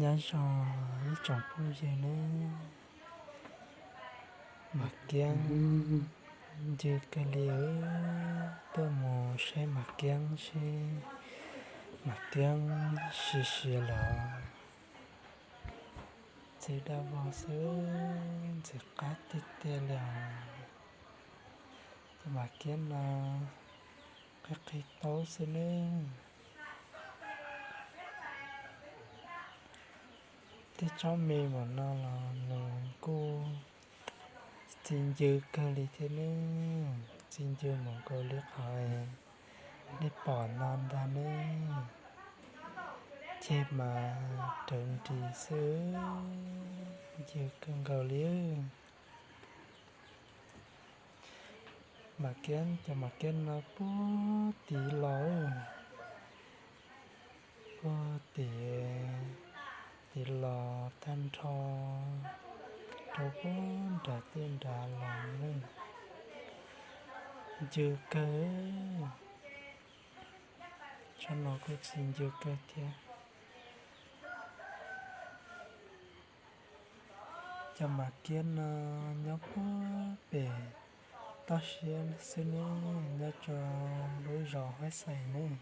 Nyob zoo ib tsoom phooj ywg nawb, Mas Kiab ncw kawg li, tuaj mus saib Mas Kiab seb Mas Kiab siav siav los. Ntxim daj vog xwb, ntxim qab tiag tiag li os. Cov Mas Kiab no qhib qhib taub xwb nawb. Tej tsob me npaum no los nws kuj txi ncw kawg li thiab nawb, txi ncw mus nkaus li qhov nej pom no ntag nawb. Ceg mas raws nris xwb, ncw kawg nkaus li. Mas Kiab, cov Mas Kiab no puag tid los, puag tid, tid los tag nrho rau puag nram tej nrad los nawb. Ncw kawg, tsob no kuj txi ncw kawg thiab. Cov Mas Kiab no nyob puag pem toj siab xwb nawb, nyob rau lub zos Huab Xais nawb.